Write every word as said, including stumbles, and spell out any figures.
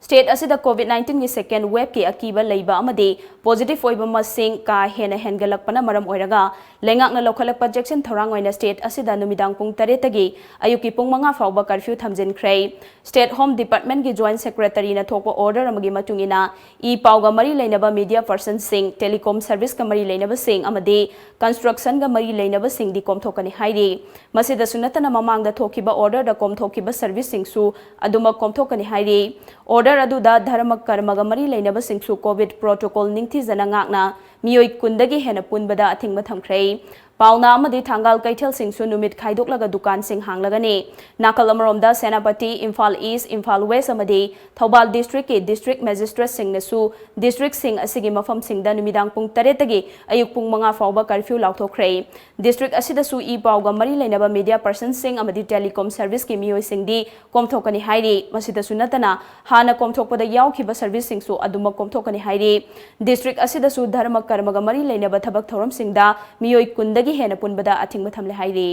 State ꯑꯁꯤꯗ COVID nineteen ꯒꯤ second wave ꯀꯤ ꯑꯀꯤꯕ ꯂꯩꯕ ꯑꯃꯗꯤ positive ꯑꯣꯏꯕ ꯃꯁꯤꯡ ꯀꯥ ꯍꯦꯟꯅ ꯍꯦꯟꯒꯠꯂꯛꯄꯅ ꯃꯔꯝ ꯑꯣꯏꯔꯒ ꯂꯩꯉꯥꯛꯅ ꯂꯧꯈꯠꯂꯛꯄ ꯆꯦꯛꯁꯤꯟ ꯊꯧꯔꯥꯡ ꯑꯣꯏꯅ state ꯑꯁꯤꯗ ꯅꯨꯃꯤꯗꯥꯡ ꯄꯨꯡ ꯇꯔꯦꯠꯇꯒꯤ ꯑꯌꯨꯛꯀꯤ ꯄꯨꯡ ꯃꯉꯥ ꯐꯥꯎꯕ curfew ꯊꯝꯖꯤꯟꯈ꯭ꯔꯦ꯫ State Home Department ꯒꯤ Joint Secretary ꯅ ꯊꯣꯛꯄ order ꯑꯃꯒꯤ ꯃꯇꯨꯡ ꯏꯟꯅ, ꯏ ꯄꯥꯎꯒ ꯃꯔꯤ ꯂꯩꯅꯕ media person ꯁꯤꯡ, telecom service ꯀ ꯃꯔꯤ ꯂꯩꯅꯕꯁꯤꯡ ꯑꯃꯗꯤ construction ꯒ ꯃꯔꯤ ꯂꯩꯅꯕꯁꯤꯡꯗꯤ ꯀꯣꯝꯊꯣꯛꯀꯅꯤ ꯍꯥꯏꯔꯤ꯫ ꯃꯁꯤꯗꯁꯨ ꯅꯠꯇꯅ, ꯃꯃꯥꯡꯗ ꯊꯣꯛꯈꯤꯕ order ꯗ ꯀꯣꯝꯊꯣꯛꯈꯤꯕ service ꯁꯤꯡꯁꯨ ꯑꯗꯨꯃꯛ ꯀꯣꯝꯊꯣꯛꯀꯅꯤ ꯍꯥꯏꯔꯤ꯫ Order ꯑꯗꯨꯗ ꯙꯔꯃ ꯀꯔꯃꯒ ꯃꯔꯤ ꯂꯩꯅꯕꯁꯤꯡꯁꯨ COVID protocol ꯅꯤꯡꯊꯤꯖꯅ ꯉꯥꯛꯅ ꯃꯤꯑꯣꯏ ꯀꯨꯟꯗꯒꯤ ꯍꯦꯟꯅ ꯄꯨꯟꯕꯗ ꯑꯊꯤꯡꯕ ꯊꯝꯈ꯭ꯔꯦ꯫ ꯄꯥꯎꯅꯥ ꯑꯃꯗꯤ ꯊꯪꯒꯥꯜ ꯀꯩꯊꯦꯜꯁꯤꯡꯁꯨ ꯅꯨꯃꯤꯠ ꯈꯥꯏꯗꯣꯛꯂꯒ ꯗꯨꯀꯥꯟꯁꯤꯡ ꯍꯥꯡꯂꯒꯅꯤ꯫ ꯅꯥꯀꯜ ꯑꯃꯔꯣꯝꯗ, ꯁꯦꯅꯥꯄꯇꯤ, ꯏꯝꯐꯥꯜ East, ꯏꯝꯐꯥꯜ West ꯑꯃꯗꯤ ꯊꯧꯕꯥꯜ district ꯀꯤ district magistrate ꯁꯤꯡꯅꯁꯨ district ꯁꯤꯡ ꯑꯁꯤꯒꯤ ꯃꯐꯝꯁꯤꯡꯗ ꯅꯨꯃꯤꯗꯥꯡ ꯄꯨꯡ ꯇꯔꯦꯠꯇꯒꯤ ꯑꯌꯨꯛ ꯄꯨꯡ ꯃꯉꯥ ꯐꯥꯎꯕ curfew ꯂꯥꯎꯊꯣꯛꯈ꯭ꯔꯦ꯫ District ꯑꯁꯤꯗꯁꯨ ꯏ ꯄꯥꯎꯒ ꯃꯔꯤ ꯂꯩꯅꯕ media person ꯁꯤꯡ ꯑꯃꯗꯤ telecom service ꯀꯤ ꯃꯤꯑꯣꯏꯁꯤꯡꯗꯤ ꯀꯣꯝꯊꯣꯛꯀꯅꯤ ꯍꯥꯏꯔꯤ꯫ ꯃꯁꯤꯗꯁꯨ ꯅꯠꯇꯅ, ꯍꯥꯟꯅ ꯀꯣꯝꯊꯣꯛꯄꯗ ꯌꯥꯎꯈꯤꯕ service ꯁꯤꯡꯁꯨ ꯑꯗꯨꯃꯛ ꯀꯣꯝꯊꯣꯛꯀꯅꯤ ꯍꯥꯏꯔꯤ꯫ District ꯑꯁꯤꯗꯁꯨ ꯙꯔꯃ ꯀꯔꯃꯒ ꯃꯔꯤ ꯂꯩꯅꯕ ꯊꯕꯛ ꯊꯧꯔꯝꯁꯤꯡꯗ ꯃꯤꯑꯣꯏ ꯀꯨꯟꯗꯒꯤ ꯍꯦꯟꯅ ꯄꯨꯟꯕꯗ ꯑꯊꯤꯡꯕ ꯊꯝꯂꯦ ꯍꯥꯏꯔꯤ꯫